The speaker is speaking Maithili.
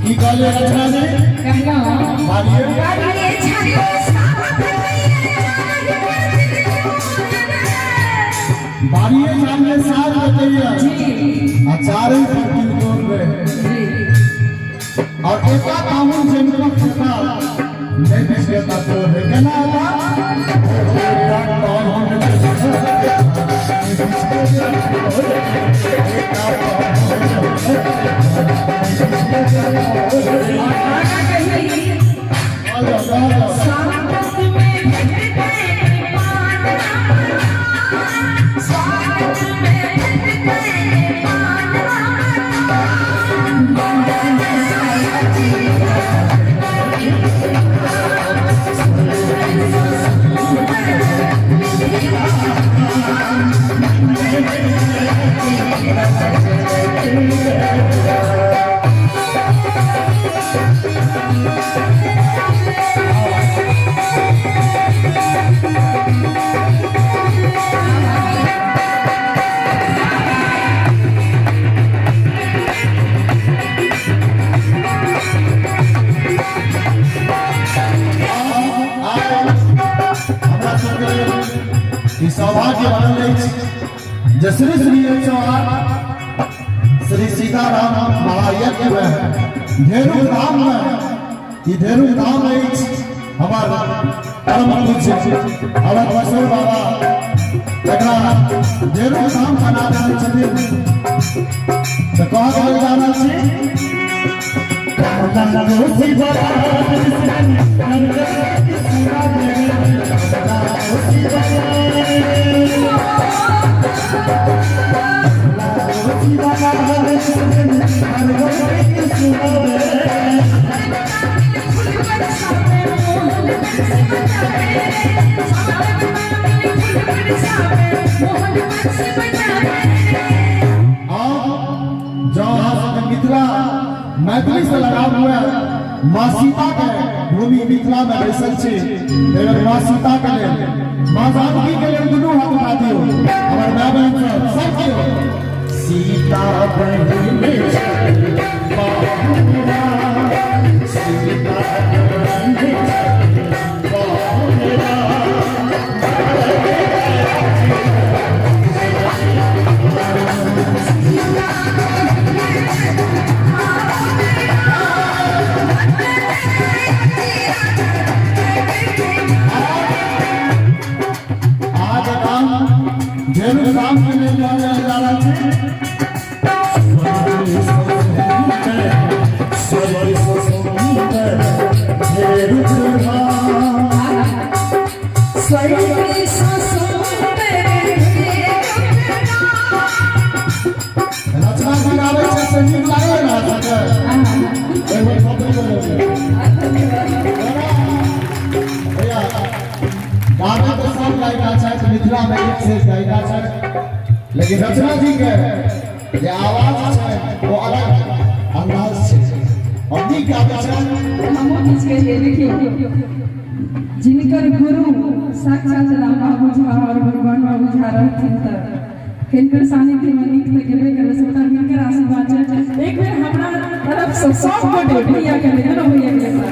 की कहलिए रचना जी? कहलहुँ बारिए बारिए जानिए सात बतैया जी आ चारे पर तिलकोर रहे जी और एका कामुन जिनको खेता नहीं बिछेता तो है केना होता और आगा कही स्वागत में भेटतै पान, स्वागत में भेटतै पान। हमरा सबके ई सौभाग्य बनल अछि जे श्री श्री 108 श्री सीताराम महायज्ञ में धेरू धाम में, ई धेरू धाम अछि हमर परम पूज्य अवध किशोर बाबा एकरा धेरू धाम बना देने छथिन। तऽ कहऽ के लेल जा रहल छी जँ अहाँ सबके मिथिला मैथिली से लगाव हुए, माँ सीता के भूमि मिथिला में बैसल छी, एकर माँ सीता के लेल, माँ जानकी के लेल दुनू हाथ उठा दियौ। हमर माय बहन सब सब केओ सीता बहिन सीता बहिन। आज काम ढेरू काम के लेल जा रहल छी। रचना जी गाबै छै से नीक लागै ने अहाँके? एक बेर थपड़ी बजेबै। भैया, गाबै तऽ सब गायिका छथि, मिथिला में एक से एक गायिका छथि, लेकिन रचना जी के जे आवाज छै वो अलग अंदाज छै और नीक गाबै छै। हमहूँ किछु कहिए। देखियौ, जिनकर गुरु साक्षात राम बाबू झा और भगवान बाबू झा रहथिन तऽ हिनकर सानिध्य में नीक तऽ गेबे करै सबटा। हिनकर आशीर्वाद छै। एक बेर हमरा तरफ से सब गोटे भैया के लिए, दोनों भैया के लिए।